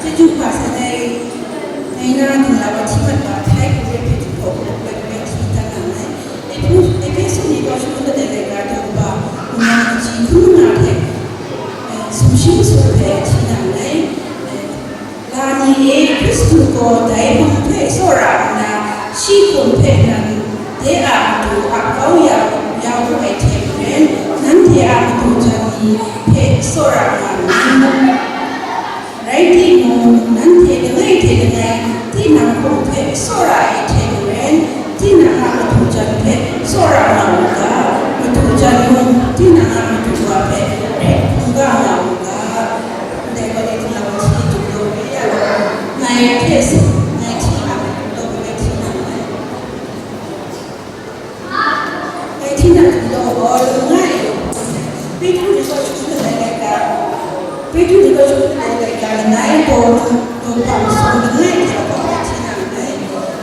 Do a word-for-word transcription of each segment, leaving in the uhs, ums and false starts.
Chyeju hpa sa ai, ngai na tinglau wa hti mat wa, Thai hku re hpe du hkawk hkawk rai rai hti dan nang ai. Ehpe-, Ehpesu ni gaw shagun dat ai laika daw kaba, nna kaji hkun nna hte, eh, sumshi masum hpe hti nang ai. Eh, la ni e, Hkristu gaw dai hpang hpe tsawra nna, shi hkum hpe nan de a matu ap kau ya, ya wu ai hte maren, nanhte a matu jan ni hpe tsawra nga myit. Rai timung, nanhte langai hte langai, tinang hkum hpe tsawra ai hte maren, tinang a matu jan hpe tsawra nga u ga, matu jan mung, tinang a matu wa hpe hkrit hkungga nga u ga. Ndai gaw, dai htinglau hti tup law re ya law, ngai hte, ngai hti a matu law, ngai hti na ai. Ngai hti na hku law gaw, langai, Petru ni gaw shagun dat ai laika, Petru ni gaw shagun dat ai laika langai gaw, daw kaba masum langai hte lahkawng hte hti na ai.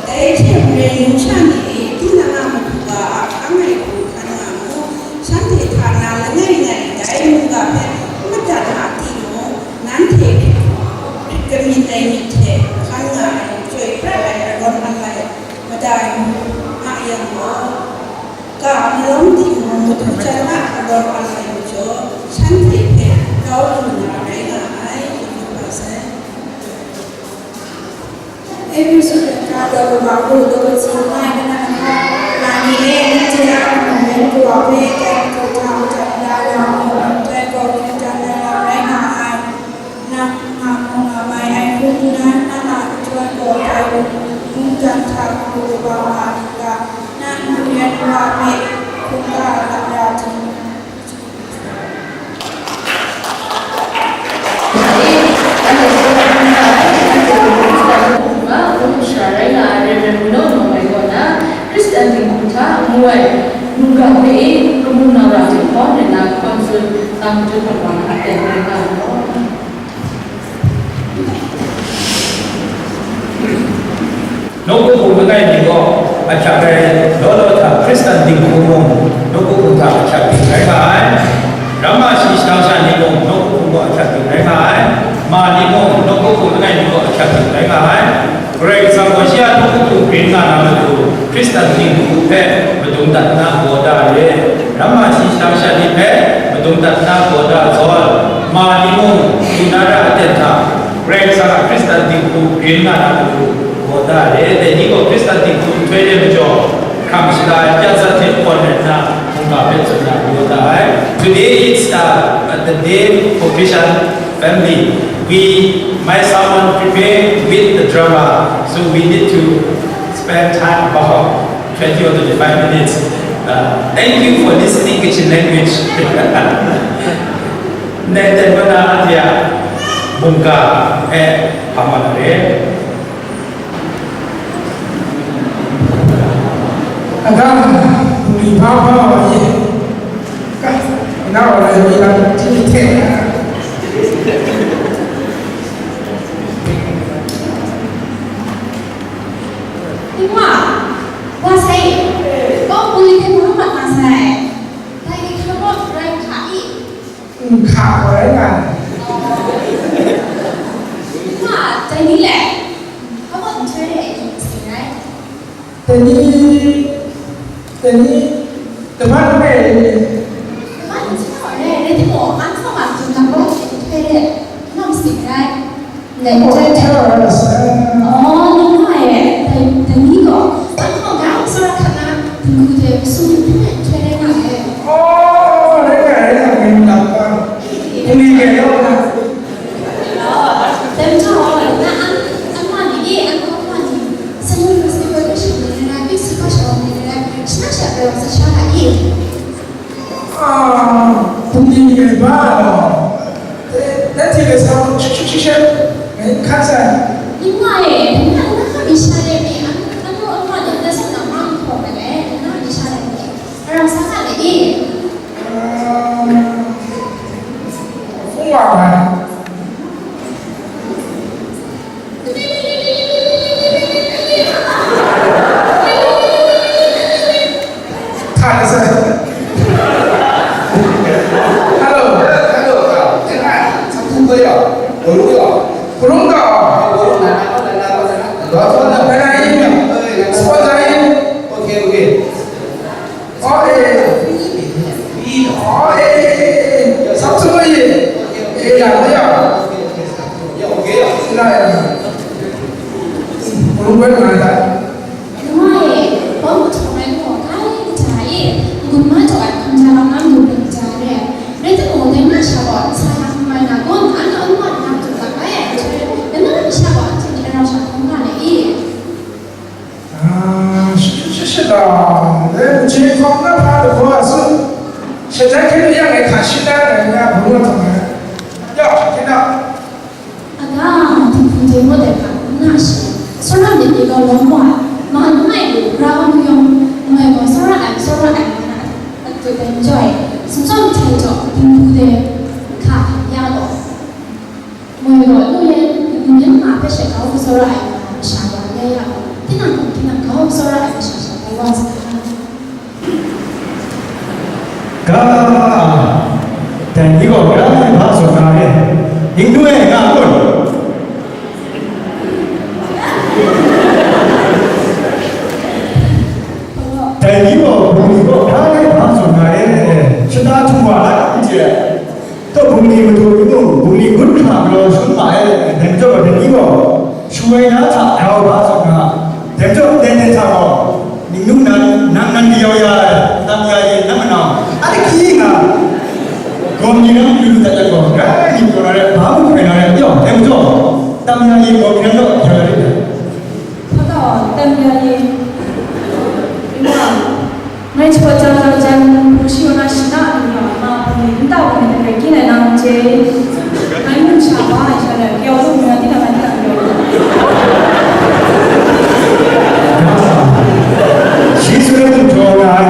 Dai hte maren, numsha ni e, tinang a matu wa a hkang ai hku hkan nga mu, shanhte hta na langai ngai dai mungga hpe n madat nga timung, nanhte hkrit kamyit ai myit hte hkan nga ai, chyoi prat ai arawn alai, mada ai mu nga yang gaw, ga malawng timung, matu jan a arawn alai majaw, shanhte hpe grau lu na rai nga ai, hkrit yu ga sai. Ehpesu hkra daw kaba hku daw katsi langai kanan lahkawng, la ni e, nanhte a mungdan kawa hpe dai matu hta madat na lam mu, dai gaw hkrit dan ai lam rai nga ai. Nang nga mu nga mai ai hku nna, nang a nhtoi gaw dai mungdan hta hku kaba nga n ga, nang n-gun yan wa hpe hkungga lam ya tim? Hkristu dinghku hta ngu ai mungga hpe e, kamu na ra hte hkawn nna hkawn tsun, tang matut mat wa na aten rai nga ai gaw. Nawku hpung langai mi gaw ahkyak ai law law hta Hkristan dinghku mung nawku hpung hta ahkyak ting rai nga ai. Ramma shi shadang sha ni mung nawku hpung gaw ahkyak ting rai nga ai. Ma ni mung nawku hpung langai mi gaw ahkyak ting rai nga ai. Karai Kasang gaw shi a nawku hpung grin nga na matu, Hkristan dinghku hpe madung dat nna gaw da re. Ramma shi shadang sha ni hpe madung dat nna gaw da zawn, ma ni mung, lu na ra aten hta, Karai Kasang a Hkristan dinghku grin nga na matu gaw da re. Dai ni gaw Hkristan dinghku nhtoi re majaw, hkrang shala ai pyatsat hte hpawn rai nna, mungga hpe tsun na gaw da ai. Today it's, uh, the day for Christian family. We, my sermon prepared with the drama, so we need to spend time about twenty or twenty-five minutes. Uh, thank you for listening Kachin language. Ndai ten bana adia mungga e hama na re. Adam, ni papa wa ye. Ka, na wa ye, na ti te. Tingwa, wa sai, kawng puli hte Muhammad nga sai, dai ni hkra rawt rai hka i? N hka gaw rai nga ai. Tingwa, dai ni le, Muhammad nhtoi re ai ni masing rai? Dai ni, dai ni, dai ni, Teman hpe rai ni? Teman hpe rai, rai timung, anhte Dai hpang, terrorist, eh. Oh, nang nga e, dai, dai ni gaw, nang hkawng ga tsawra hkrat na, dinghku hte masum hpung ai nhtoi rai nga ai. Oh, rai nga ai, rai nga ai, nang nga. Bungli kya yaw na. Dai majaw, na an, an wa ni, an kawng wa ni, Summer Festival hpe shang ni rai, Big Super Show ni rai, shana sha rai wa sa sha la i. Ah, bungli ni rai ba law. Eh, nanhte hpe sa shik shik shik shik, ngai n hkan sai. Ningwa e, dai na, na hkra mi sha let mi, an, anu anwa ni, na sa na ma n hkaw ai le, dai na mi sha let mi, arau sa nga let i. Ah, hpung wa ngai. Hello, hello, hello. Ngai, bawng mahtawng ai gaw, kai kaja e, n-gun ma jaw ai hkum ja lam nga lu ai kaja re ai. Rai timung, dai na sha gaw, nsa na hkum rai na gaw, an, an mat na htum lam ai ai hte, dai na sha gaw, anhte ni arau sha hkawm nga le i? Ah, shi, shi, shi, shi da. Dai, nji hkawm na hpa da gaw a sun. Shi dai hkye nu yang e hka shi da ai, nga bawng mahtawng ai. Ya, hkye na. Aga, dinghku dai maw dai hpa n na shi, tsawra myit ni gaw lawm wa ai, ma n mai lu, ra wa mayawng, moi gaw tsawra ai, tsawra ai, nga na, a, a, dai majaw e, sumsawng hte jaw, dinghku dai hka ya gaw, moi gaw, lu yan, lu yan ma hpe she grau tsawra ai, nga na, masha gaw, ya ya gaw, tinang gaw, tinang grau tsawra ai, masha sha, grau wa sa ai. Ga, dai ni gaw grai hpa zawn nga re. Ning nu e nga kun? Dai ni gaw bungli gaw grai hpa zawn nga re. Shata htum wa na n chye. Taw bungli madu mung, bungli gun hkra galaw shangun ma ai, dai majaw gaw dai ni gaw, shu ai na hta grau hpa zawn nga, dai majaw ndai ndai hta gaw, ning nu nan, nang nan kayau ya ai, tam ya yin, nang manau, a daki nga, gawm ni nang lu lu dat dat gaw, grai ni galaw na rai, hpa mung hkrai na rai, yaw, dai majaw, tam ya yin, gawm ni nang gaw, ya rai. Hpa gaw, tam ya yin. Rin nga, ngai chawat jang jang jang, hpung shi wa na shi na, rin nga, ma hpung ni, nta hpung ni, hpung ni, grai gyin ai na, n chye. Ngai mung sha ba ai sha rai, kayau lu mi na, tinang na, tinang kayau lu. Shi sut ai mung jaw nga ai,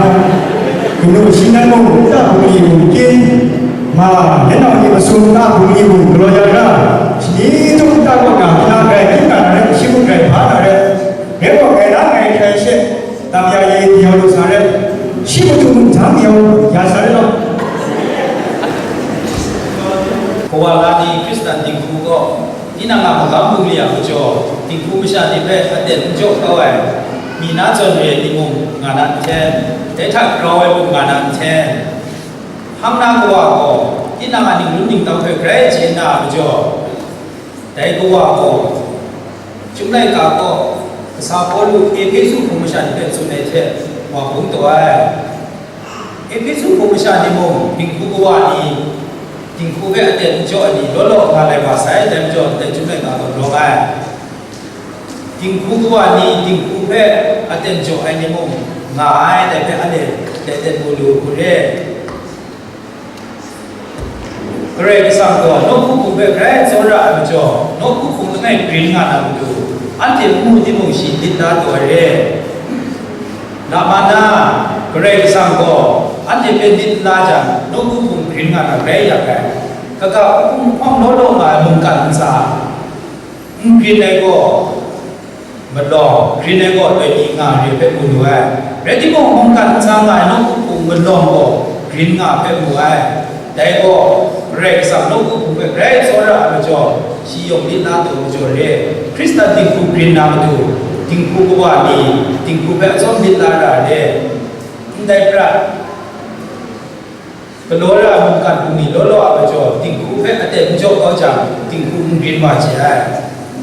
kanu shi nan mung, nta hpung ni, hpung gyin. Ma, yan nau ni masum nta bungli mung galaw ya ra, shani htum nta kaw na hpuna grai hpyi nga na rai, shi mung grai hpa na rai, rai gaw, ngai na ngai hkrai she, tam ya ye, yau lu sa rai, shi matu mung jang yau ya sa rai law. Kawa la ni Hkristan dinghku gaw, tinang a magam bungli a majaw, dinghku masha ni hpe aten n jaw kau ai, mi na zawn re ai ni mung nga na nhten, dai hta grau ai mung nga na nhten, Hpang na kawa gaw, tinang a ningdum ningtau hpe grai chye na a majaw, dai kawa gaw, Chyum laika gaw, kasa Pawlu Ehpesu hpung masha ni hpe tsun ai hte wa bung taw ai. Ehpesu hpung masha ni mung, dinghku kawa ni, dinghku hpe aten n jaw ai ni, law law nga lai wa sai, dai majaw, dai Chyum laika gaw rawng ai. Dinghku kawa ni dinghku hpe aten jaw ai ni mung nga ai, dai hpe anhte dai ten mu lu u re. Karai Kasang gaw nawku hpung hpe grai tsawra ai majaw, nawku hpung langai grin nga na matu, anhte n mu timung, shi lit la taw ai re. Namana, Karai Kasang gaw anhte hpe lit la jang, nawku hpung grin nga na rai yak ai. Kaga hpung hpawng law law nga ai mungkan ntsa, N grin ai gaw malawng, grin ai gaw tawi ni nga re hpe mu lu ai. Rai timung, mungkan ntsa nga ai nawku hpung malawng gaw grin nga hpe mu ai. Dai gaw, Karai Kasang nawku hpung hpe grai tsawra ai majaw, shi yawng myit na taw majaw re. Hkristan dinghku grin na matu, dinghku kawa ni dinghku hpe atsawm myit la ra re. Ndai prat, Galaw ra ai mungkan bungli law law a majaw, dinghku hpe aten n jaw kau jang, dinghku n grin wa chye ai.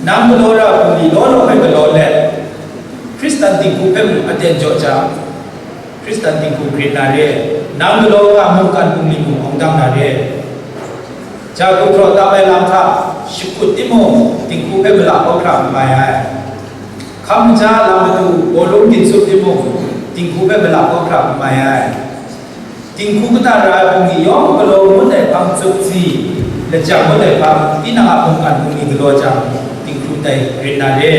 Nang galaw ra bungli law law hpe galaw let, Hkristan dinghku hpe mung aten jaw jang, Hkristan dinghku grit na re, nang galaw nga mungkan bungli mung awng dang na re. Ja gumhpraw tam ai lam hta shakut timung, dinghku hpe mala kau hkra n mai ai. Hkam maja lam matu bawlung ginsup timung, dinghku hpe mala kau hkra n mai ai. Dinghku kata ra ai bungli yawng galaw ngut ai hpang, tsup si, lajang ngut ai hpang, tinang a mungkan bungli galaw jang, dinghku tai rit na re.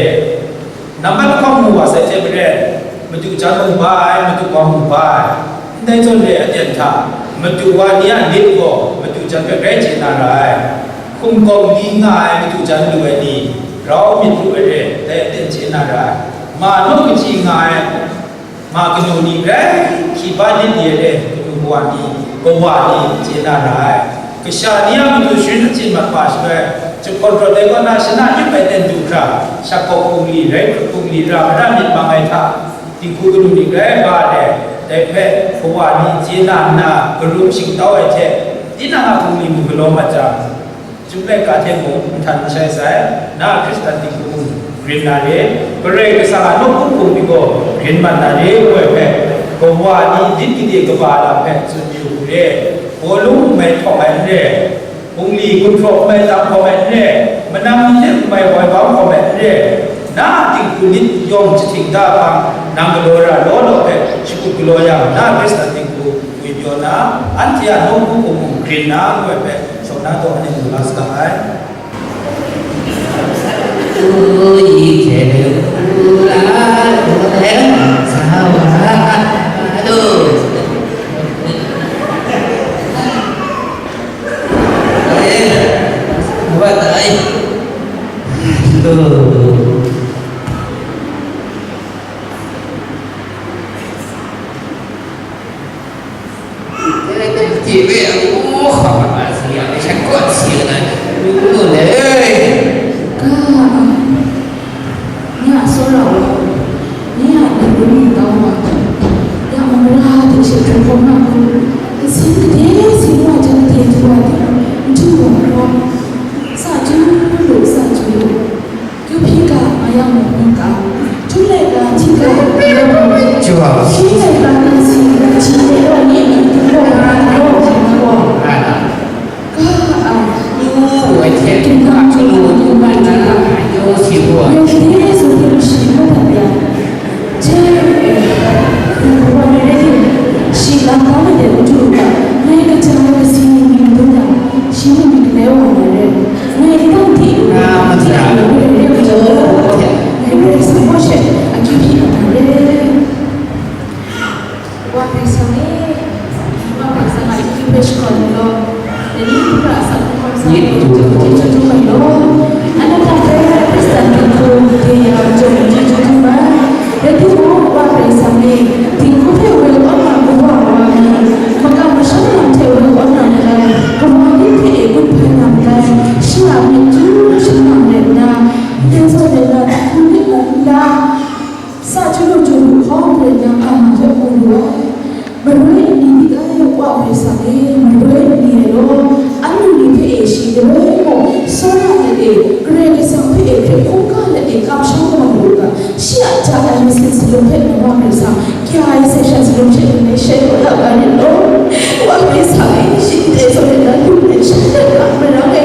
Nambat lahkawng mu wa sai hte maren, madu jan mung ba ai, madu bawng mung ba ai, ndai zawn re ai aten hta, madu wa ni a lit gaw madu jan hpe grai chye na ra ai. Hkum kawng li nga ai madu jan lu ai ni, rau myit lu ai re, dai aten chye na ra ai. Ma naw kachyi nga ai, ma kanu ni grai hkriba lit li ai re, kanu kawa ni, kawa ni chye na ra ai. Kasha ni a matu sharin achyin mat hpa shaloi, jahpawt rawt ai kaw na shana yup ai ten du hkra, shakawk bungli, rai hkrup bungli ra mara myit mang ai hta, dinghku kanu ni grai ba ai, dai hpe kawa ni chye na nna, karum shingtau ai hte, tinang a bungli mung galaw mat jang, Chyum laika hte mung nhtan n shai sai, na Hkristan dinghku mung grin na re, Karai Kasang a nawku hpung ni gaw grin mat na re, ngu ai hpe, kawa ni lit gade kaba lam hpe tsun yu hku re, bawlung n mai htawng ai n re, bungli gumhpraw n mai tam hkawm ai n re, manang ni hte n mai woi bau hkawm ai n re, na dinghku lit yawng jahting da hpang, nang galaw ra law law hpe shakut galaw yang, na Hkristan dinghku ngwi pyaw na, anhte a nawku hpung mung grin na, ngu ai hpe, shawng na taw aning lu la saga ai. Ka, ni a tsawra wa, ni a ni ru ni tau wa, ya mung ra hte she hkrum hkawm na kun, nsin kade sin wa jang de du wa de, n du wa hkawm, sa chyu lu, sa chyu lu. Kyu hpyi ga, ma yang mung hpyi ga, htum laika hti ga, Chyu wa. Shi laika na si, kaji de wa ni, kaw wa, kaw wa, kaw wa. Ai na. Ka, a. Yu, wai hte, kin ka, chyu lu, yu, mai, na, yu, si, wa. Yu, de, su, yu, shi, ma, da, ya. Je, e, yu, wa, ni, de, shi, lam, ka, ma, de, u, ju, ga. Ngai, ka, ja, wa, kasi, ni, ni, du, da. Shi, ni, ni, de, wa, ma, de. Ngai, tang, ti, u, ti, u, de, de, de, de. Ngai, Karai Kasang hpe she, akyu hpyi na re. Wa Karai Kasang e, Wa Karai Kasang a akyu hpe shakawn law, dai ni hkra asak hkawm sa ai chyeju htum ai law, anhte hpe Hkristan dinghku de ya ai chyawm chyeju htum ai. Rai timung, Wa Karai Kasang e, dinghku hpe woi awn na kawa wa ni, makam masham lam hte woi awn na ndai, kawa ni hpe e gun hpai na ndai, shi a myit chyu shang na rai nna, ndai zawn rai nna, dinghku myit mung n la, sa chyu lu chyu lu hkawm rai nna, hpa na hpe mu lu ai. Maroi n ni myit dai, Wa Karai Kasang e, maroi n ni ai law, anhte ni hpe e shi galoi gaw, tsawra let e, Karai Kasang hpe e hkrit hkungga let e, kamsham wa lu u ga, shi a ja ai masin salum hpe na Wa Karai Kasang, kya ai sai sha salum hte ngai shai kau la ga rit law, Wa Karai Kasang e, shi ndai zawn e na lu ai sha hte na marang e,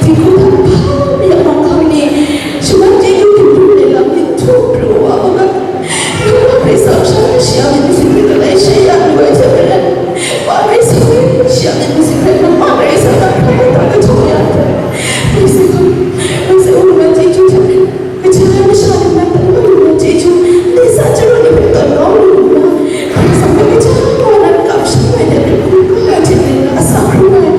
dinghku hta hpa mi a mawng hkam ni, shaman chyeju hkrit hkrit ai lam ni htum pru wa u ga. Nang Wa Karai Kasang sha shi a myit masin hpe galai shai ya lu ai hte maren, Wa Karai Kasang e shi a myit masin hpe nang Wa Karai Kasang a hkrai hta kahtawng ya ai hte, Karai Kasang, Karai Kasang, Wa Karai chyeju hte, kaja ai masha ni nan hpe Wa Karai chyeju, ndai sa chyaru ni hpe tawn kau lu nna, Karai Kasang hpe kaja ai wa nan kamsham ai hte, hkungga ai hte maren, asak hkrung ai,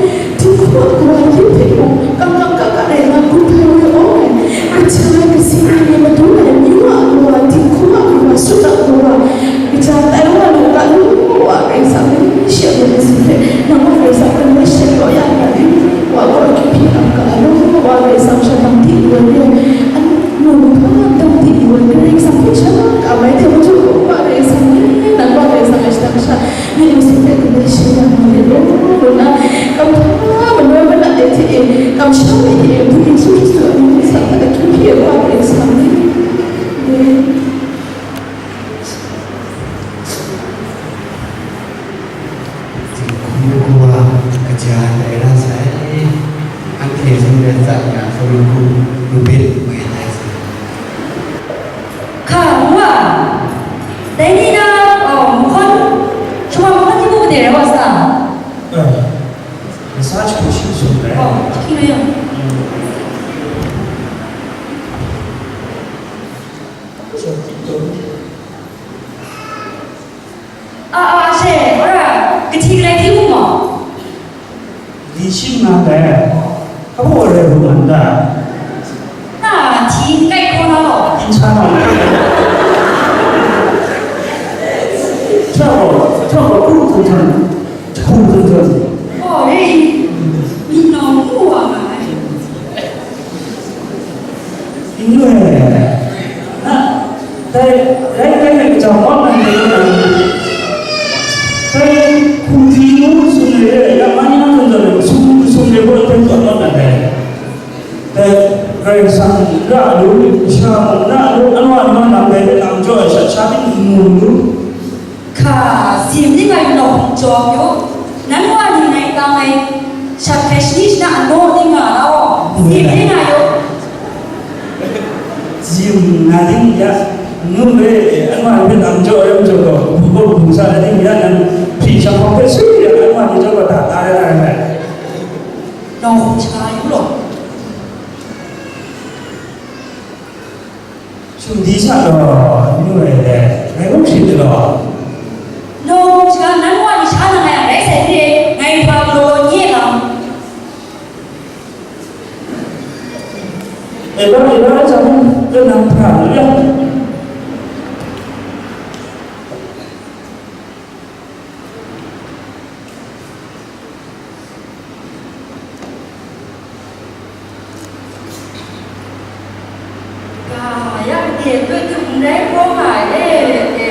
Jan hta nga, Hkarum hku, Rubin, Mayan ai sa. Hka, ngu a. Dai ni na, oh, mahkawn, shawa mahkawn hti bu de rai wa sa? Eh, masa shagu shi sum rai. Oh, hti na yang. Hmm. So, hti tu. A, a, she, ora, kahti galai hti mu maw? Li shing nga dai. Hpa baw rai lu man da? Na, hti n kai hkaw na law. N cha na. Hpa baw, hpa baw, hkrum hkrum hkrum. Hkrum hkrum hkrum. Oh, re. Mi nau ngu wa nga ai. N-, na, dai, dai, dai, dai, kacham mat na ndai, dai, hkum hti nu sum re, ya, ma ni na tun tun, sum, sum re, boi, tun tun mat na ndai. Dai, Karai Kasang ra lu, sha ra lu, anwa, anwa, nang dai, dai, nang jaw, sha, sha, ni, nu, nu. Hka, sim ning a yu nawk jawm yu, nan wa ning ngai tang ai, shat hpe shani shana anaw ning nga na gaw, sim ning a yu. Sim nga ding ya, nu re, anwa hpe nang jaw ai majaw gaw, bu gaw bu sa ai ding ya, nan hpyi shang hpawng hpe swi ya, anwa ni jaw gaw da ai ai ai. Nawk shaga yu law. Sum di sa law, n-, nu ai le, ngai mung hkrit ai law. Nawng shaga nan wa ni sha na ngai a rai sai hte, ngai hpa galaw nye lam. E ba, e ba, jang, e nang hpa lu yang. Ga ya de pe tu n rai hkawm ai e, e.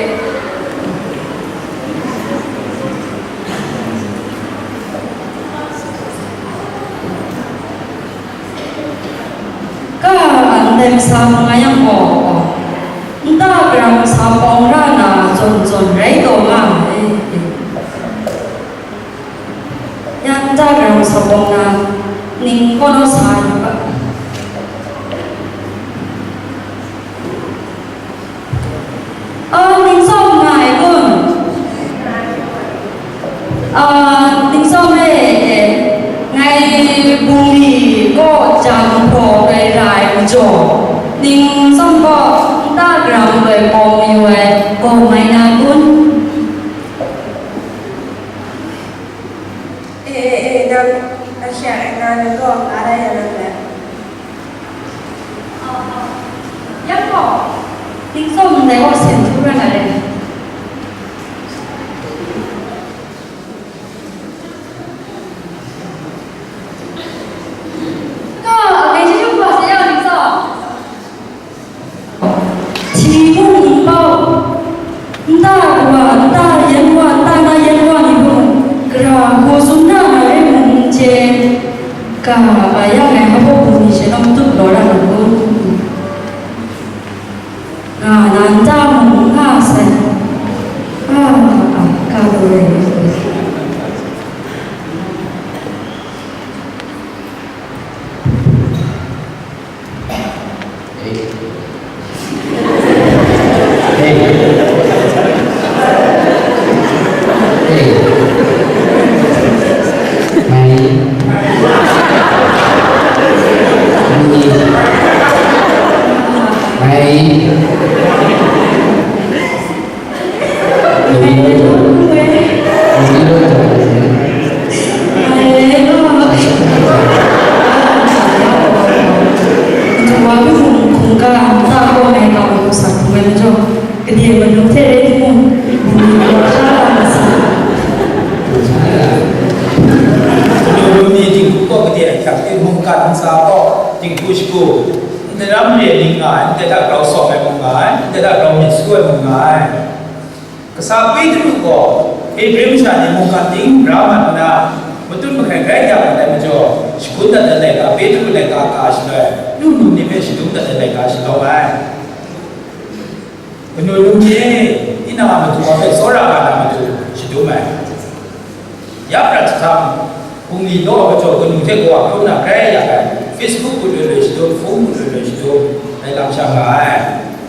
Ka ndai masa hpung nga yang gaw, nta garam sa pawng ra na zawn zawn rai taw nga ai. Ya nta garam sa pawng na, ning kaw naw sa yu ga. A, ning tsawm nga ai kun? A, ning tsawm re, e, ngai bungli kaw jang hpraw ai ra ai majaw, ning tsawm gaw nta garam loi pawng mayu ai gaw mai na kun? E, e, e, nang, a hkya ai na, nang gaw nga da ya na le? Yang gaw, ning tsawm ndai gaw sen htu ra na le? Ka, a, ngai chyeju hpa sa yang ning tsawm. Hti mung n pau, nta kawa, nta yan wa, nta na yan wa ni mung, gara hku tsun na na rai mung n chye, ga a ya ngai hpa baw hpung ni she nawng tup law ra na kun? Nga na nta mung n nga sai. A, a, ka taw rai. Kanu ni dinghku kaw kade ai hkyang e, mungkan ntsa kaw dinghku shagu, ndai ram re ai ni nga ai, ndai hta grau sawm ai mung nga ai, ndai hta grau myit su ai mung nga ai. Kasa Petru gaw Hebri masha ni mungkan ting bra mat nna, matut mahkai grai ya mat ai majaw, shagun dat ai laika, Petru laika ka shaloi, nu num ni hpe shadum dat ai laika shalawm ai. Kanu num ni e, tinang a matu hpe tsawra nga na matu shadum ai. Ya prat jahtam, bungli law ai majaw kanu hte kawa hkrum na grai ya ai. Facebook hku loi loi shadum, phone hku loi loi shadum, dai lam sha nga ai.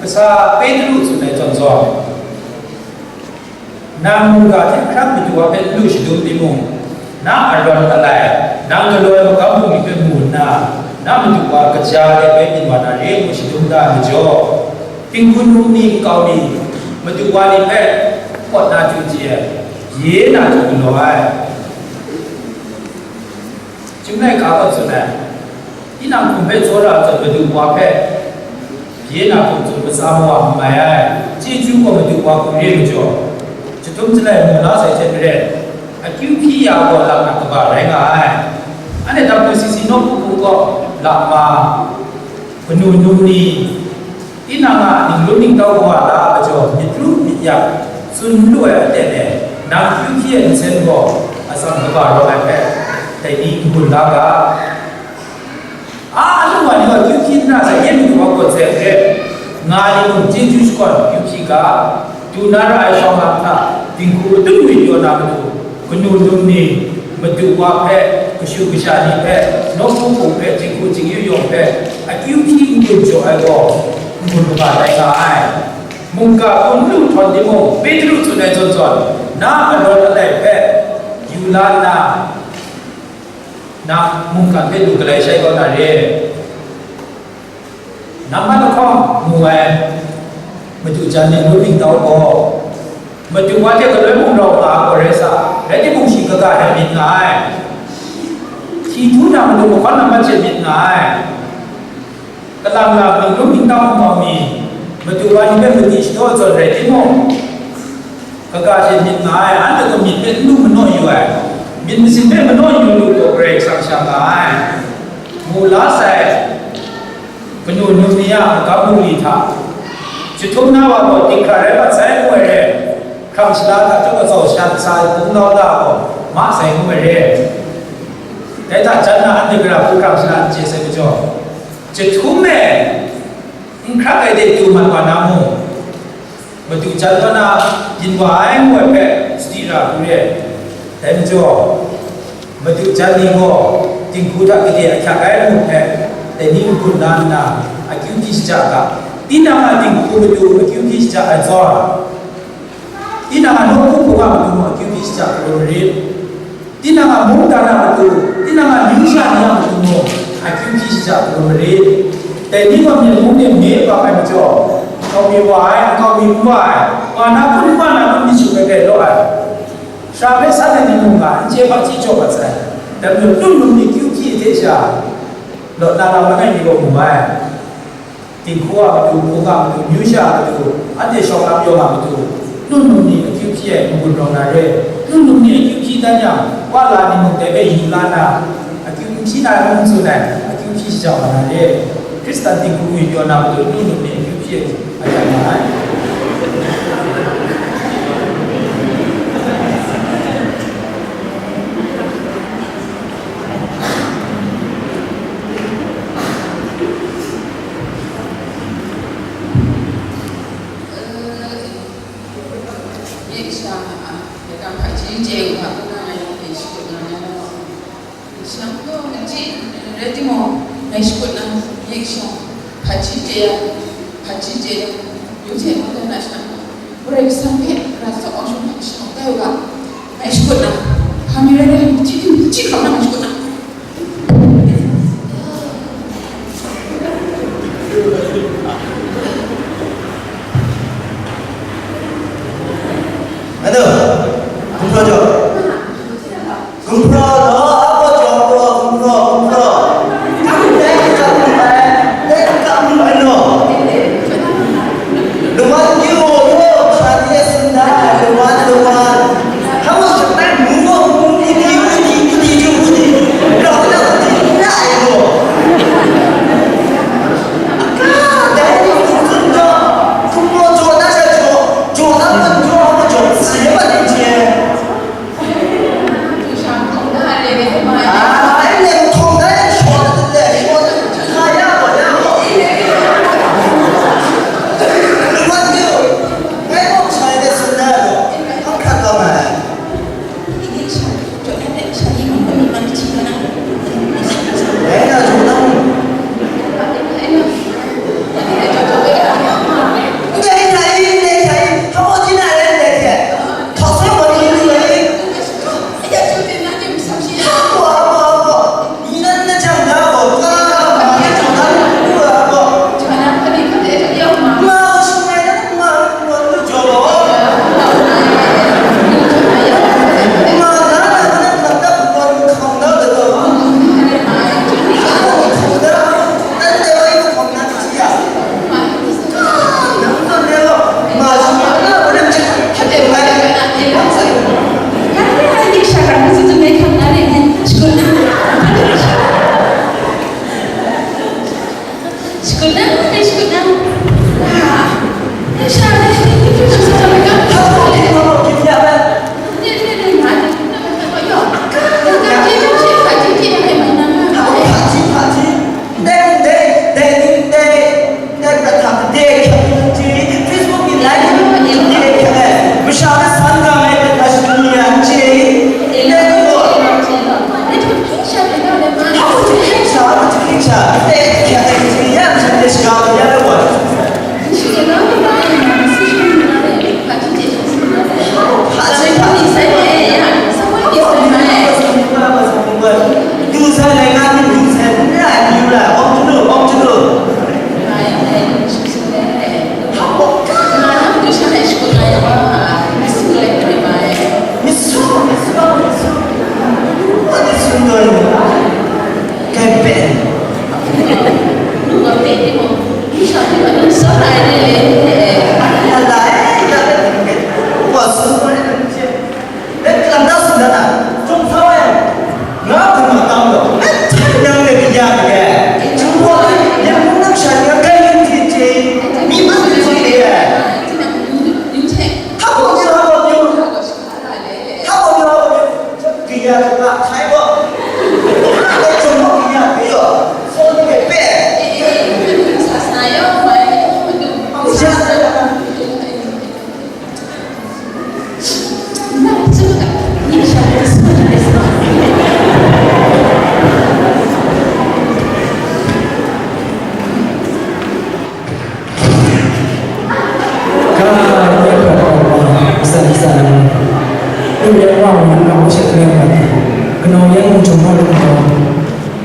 Kasa Petru tsun ai zawn zawn, nang mungga hte hkrat madu wa hpe n lu shadum timung, na arawn alai, nang galaw ai magam bungli hpe mu nna, na madu wa kaja de bai byin wa na re ngu shadum da ai majaw, hpinghkun hpung ni nkau mi, madu wa ni hpe hpawt na chyu chye ai, ye na chyu galaw ai. Chyum laika gaw tsun ai, tinang hkum hpe tsawra ai zawn madu wa hpe bye na hkum tsun matsa mawa n mai ai. Chyeju gaw madu wa hku re majaw, jahtum jalai mu la sai hte maren, akyu hpyi ya gaw lam na kaba rai nga ai. Anhte W C C nawku hku gaw lam ma, kanu num ni, tinang a ningrum ningtau kawa la ai majaw, myit ru myit yak tsun n lu ai aten e, nang kyu hpyi ai nsen gaw atsam kaba rawng ai hpe, dai ni n-gun la ga. A, a lung wa ni gaw kyu hpyi nna, sai hte madu wa gaw hte hkret nga ai ni mung, chyeju shakawn kyu hpyi ga, du na ra ai shawng lam hta dinghku matut ngwit yaw na matu, kanu num ni, madu wa hpe, kashu kasha ni hpe, nawku hpung hpe, jinghku jingyu yawng hpe, akyu hpyi n-gun jaw ai gaw, n-gun kaba tai nga ai. Mungga hkun lu htawn timung, Petru tsun ai zawn zawn, na arawn alai hpe yu la nna, na mungkan hpe lu galai shai kau na re. Nang ma lahkawng mu ai, madu jan ningrum ningtau gaw, madu wa hte galoi mung rau nga ai gaw rai sa, rai timung, shi kaga hte myit nga ai. Hti htu na matu mahkawn na mat hte myit nga ai. Kalang na ningrum ningtau nkau mi, madu wa ni hpe madi shadaw zawn rai timung, kaga hte myit nga ai, anhte gaw myit hpe n lu manaw yu ai, myit masin hpe manaw yu lu gaw Karai Kasang sha nga ai. Mu la sai, kanu num ni a magam bungli hta, jahtum na wa gaw dinghkra rai mat sai ngu ai re, hkrang shala hta chyawm atsau sha kasa ai hpunglau hta gaw ma sai ngu ai re. Dai hta jan na anhte gara hku hkrang shala n chye sai majaw, jahtum e, n hkrak ai de du mat wa na mu? Madu jan kaw na byin wa ai ngu ai hpe sadi ra hku re. Dai majaw, madu jan ni gaw dinghku hta gade ahkyak ai ngu hpe, dai ni n-gun la nna, akyu hpyi shaja ga. Tinang a dinghku madu akyu hpyi shaja ai zawn, tinang a nawku hpung a matu mung akyu hpyi shaja hkrum marit. Tinang a mungdan a matu, tinang a amyu sha ni a matu mung, akyu hpyi shaja hkrum marit. Dai ni gaw myen mung de me bang ai majaw, nkau mi wa ai, nkau mi n wa ai, wa na kun, n wa na kun, myit shu ai hpe law ai. Sara hpe san ai ni mung ga, n chye hpang chye jaw mat sai. Dai majaw, n-, n-, n-, ni kyu hpyi hte sha, lawt na lam langai mi gaw mu ai. Dinghku a matu, hpung a matu, amyu sha a matu, anhte shawng lam yawng a matu, n-, n-, n-, ni akyu hpyi ai n-gun rawng na re, n-, n-, n-, ni akyu hpyi dan yang, wa la ni mung dai hpe yu la na, akyu n hpyi na n tsun ai, akyu hpyi shaja wa na re, Hkristan dinghku ngwit yaw na matu, n-, n-, n-, ni akyu hpyi ai, a ya na ai. Yik sha a, ya ga hpaji je u hpa, kuna nga yang e shakut nga na law. Shang gaw, nang chye, rai timung, ngai shakut na, yik sha, hpaji je ya, hpaji je ya, yu hte mung dan na shang gaw, Karai Kasang hpe, Karai Kasang awng sha hpe shang tai u ga, ngai shakut na, hpa mi rai rai, hpaji ting, hpaji hkam na ngai shakut na. Ado, gumhpraw jaw. Gumhpraw law, apo jaw gaw, gumhpraw, gumhpraw. Dai ka mu ai, dai ka mu ai no. Lawan yu, yu, sha ni e tsun da, lawan, lawan. Hpa mung shatai mu gaw, mu di, mu di, mu di, mu di, mu di.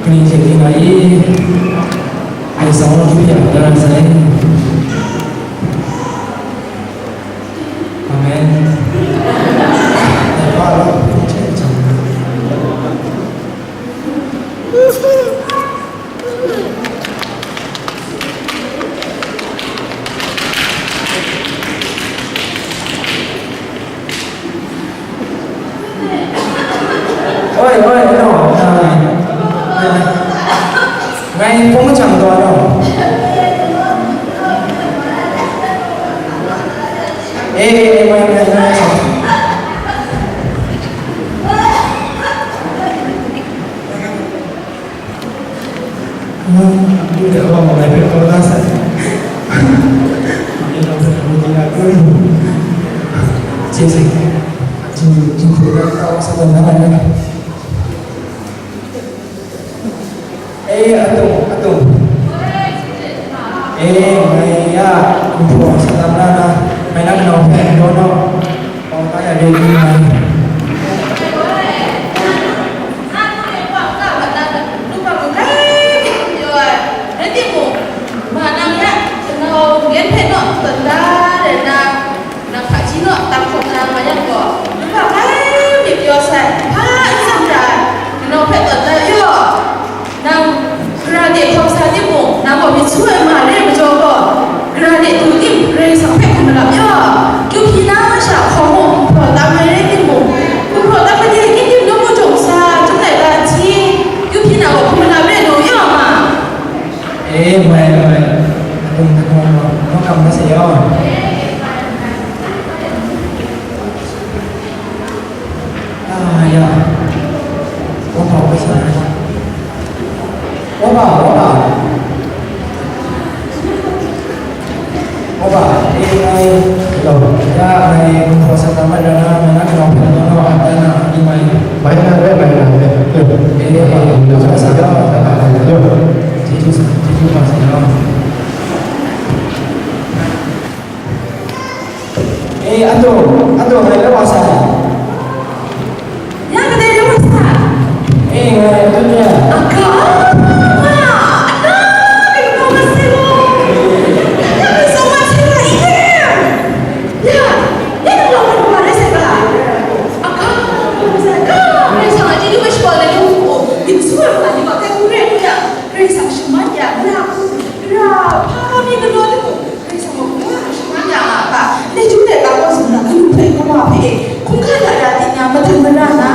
Ni hte ni nga i, ai sa wa kyu ya da ra sai. Amen. Ai pa lo, che chang. Oi, oi, no. Ngai pawng chang taw no. Eh, eh, eh, ngai, ngai, ngai. Eh, atung, atung. Eh, ngai ya, kumhpaw sa tam na na, ngai nang nau hpe, no, no. Pau ta ya de ni ngai. Rai timung, ma nang ya, kanau yan hpe naw tawn da rai na, nang hpaji naw tam hkawm na ma yang gaw, nang hpa bai myit pyaw sai, hpa n tsang ra ai, kanau hpe tawn da yaw. Nang, gara de hkawm sa timung, nang gaw myit su ai ma re ai majaw gaw, gara de du tim, Karai Kasang hpe hkum malap yaw. Kyu hpyi na masha hkawm mung, hpraw tam ai rai timung, hkum hpraw tam ai hte, kyi tim nawku jawng sa, jum laika hti, kyu hpyi na gaw hkum malap re nu yaw ma. E, mai, mai. Adung, adung, adung, adung, adung, adung, Ah, ya. Wapa, wapa, sa. Wapa, wapa. Wapa, eh, ai, lo. Ya, ai, wapa, sa, tamat, dana, mana, kenapa, kenapa, apa, na, di, mai. Mai, na, re, mai, na, re. Yo. Eh, wapa, wapa, sa, sa, yo. Yo. Jeju, sa, jeju, sa, sa, yo. Eh, atu, atu, ngai la wa sa. Ya, kadai la wa sa? Eh, ngai atu ni. Aga, aga, aga, kai ko ma se lo. Ya, kai so ma se lo, ide. Ya, ya, kai ko ma se lo. Aga, kai ko ma se lo. Kai sa, ji ni ma shi ko le ko. Ni su ma ni ma kai ko re ko ya. Kai sa shi ma ya, na ko. Ra, pa mi ko lo ko. Karai Kasang gaw hkungga hkungga shaman ya nga a hpa, ndai jum ndai kau kaw tsun na, kanu hpe, kawa hpe e, hkungga da da ting na, madat mara na,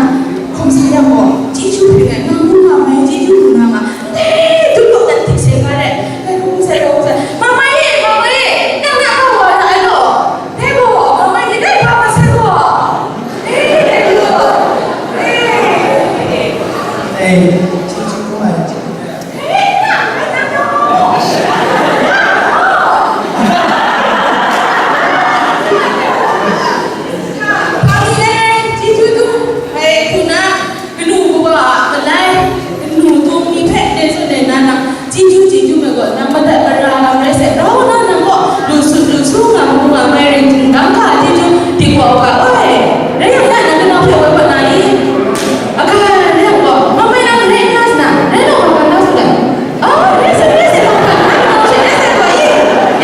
hkawm sa yang gaw, chyeju hpring ai, nga mu nga mai, chyeju lu na nga, ndai dum gaw dan hpyi sai nga rai, dai hkung sai, dai hkung sai, Mama e, Mama e, nang na kau wa ra ai gaw, dai gaw, Mama e, dai hpa ma sai gaw, e, dai gaw, e, e, chyeju hpring ai, chyeju hpring ai. Chyeju, chyeju, ngai gaw nang madat mara nga marai sai, rau na nang gaw lu sut lu su nga mu nga mai ring ting, dang ga chyeju, dingwa u ga, oi, rai yang ya, nang kanau hpe woi wa na i? Aga, rai yang gaw, ma mai nang rai n na sa na, rai na wa ga na sa ga. Oh, rai sa, rai sa, ma ga, nang kanau hpe rai sa gaw i?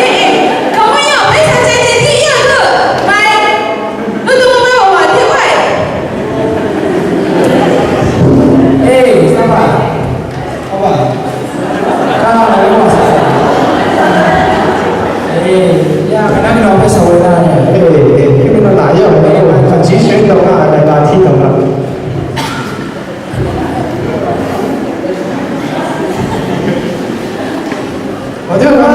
E, e, ga mai ya, bai sa chye chye di ya ga, mai. Nu tu ma mai wa wa di bai. E, sa ba. Hpa ba? Ka na rai wa sa. E, ya, kanang kanau hpe sa woi na re. E, e, e, na na ya, na na, ka ji shin dau na, na ka hti dau na. Wa de na.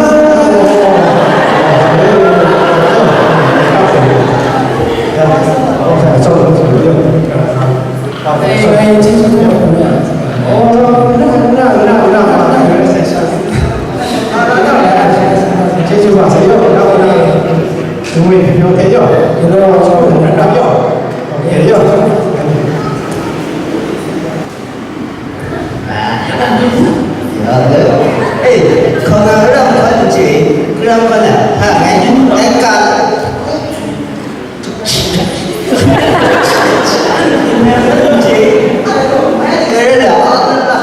Ya, o sa, sa, sa,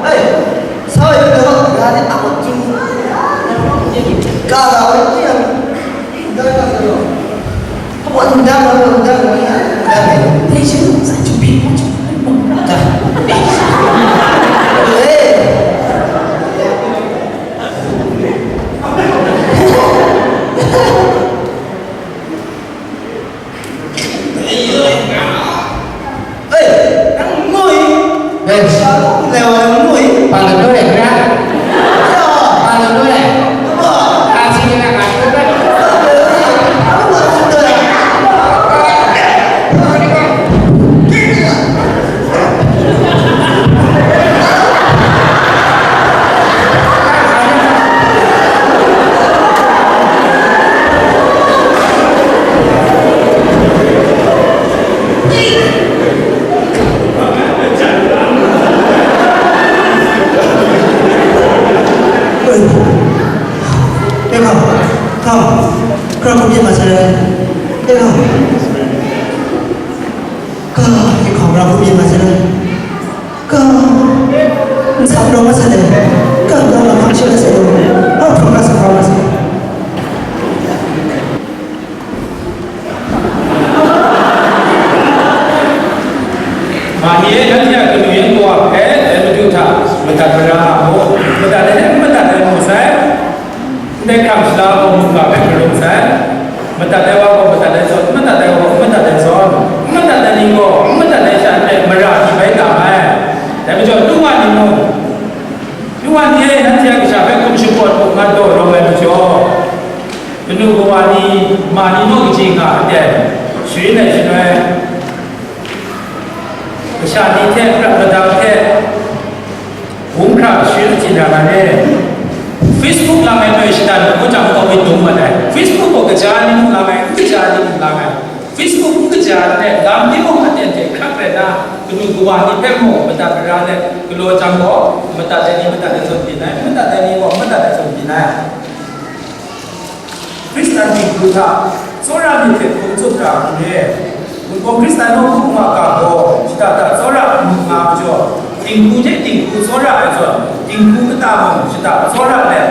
sa, ya. E ga, ga, hkra hku myit ma sai. E ga, ga, e ga, hkra hku myit ma sai. Ga, n tsap rawng ma sai. Ga, ga, ga, hkra hku myit ma sai. Au, hkra hku myit ma sai. Mani e, nanhte a kanu yan kawa hpe dai Madu hta madat mara nga mu, madat ai hte n madat ai mu sai, ndai hkrang shala gaw mungga hpe hkalum sai, madat ai wa gaw madat ai zawn, n madat ai wa gaw n madat ai zawn, n madat ai ni gaw n madat ai sha hpe mara hti bai tam ai. Dai majaw, nu wa ni mung, nu wa ni e, nanhte a kasha hpe hkum shapawt mu, nga daw rawng ai majaw, kanu kawa ni, ma ni naw kaji nga aten sharin ai shaloi, kasha ni hte prat madang hte bung hkra sharin achyin ra nga re. Facebook lang ai noi shatan mung jang gaw myit dung mat ai. Facebook gaw kaja ni mung lang ai, n kaja ni mung lang ai. Facebook n kaja ai lam timung aten hte hkrak rai na, kanu kawa ni hpe mung madat mara let galaw jang gaw, madat ai ni madat ai zawn byin ai, madat ai ni gaw madat ai zawn byin ai. Hkristan dinghku hta tsawra myit hte hkum tsup ra hku re. Wunpawng Hkristan nawku wa ga gaw shada hta tsawra mu nga majaw, dinghku hte dinghku tsawra ai zawn, dinghku kata mung shada tsawra let,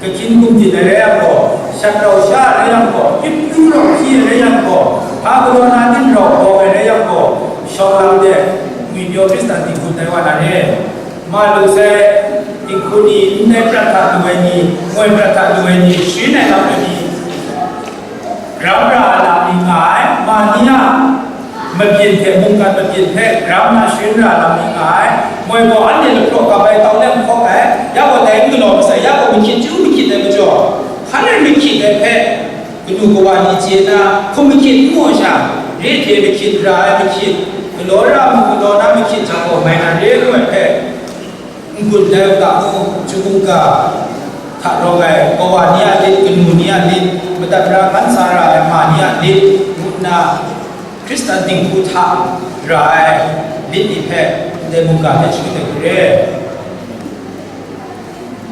kahkyin hkum byin ai rai yang gaw, shat rau sha ai rai yang gaw, hpyi pru rau hpyi ai rai yang gaw, hpa galaw na ning rau bawng ai rai yang gaw, shawng lam de, ngwi pyaw Hkristan dinghku tai wa na re. Ma lu sai, dinghku ni, ndai prat hta lu ai ni, moi prat hta lu ai ni, sharin ai lam ai ni, gram ra ai lam ni nga ai, ma ni a mabyin hte, mungkan mabyin hte gram na sharin ra ai lam ni nga ai, moi gaw anhte lahpraw gap ai tau lem hkawk ai, ya gaw dai n galaw masai, ya gaw mahkyit chyu mahkyit ai majaw, hkan rai mahkyit ai hpe, kanu kawa ni chye na, hkum mahkyit n mu sha, re hte mahkyit ra ai mahkyit, galaw ra mu, galaw na mahkyit jang gaw mai na re ngu ai hpe, n-gun dai u ga mu, chyu mungga hta rawng ai kawa ni a lit, kanu ni a lit, madat mara man sa ra ai ma ni a lit, ngu nna Hkristan dinghku hta ra ai lit ni hpe ndai mungga hte shagun ai hku re.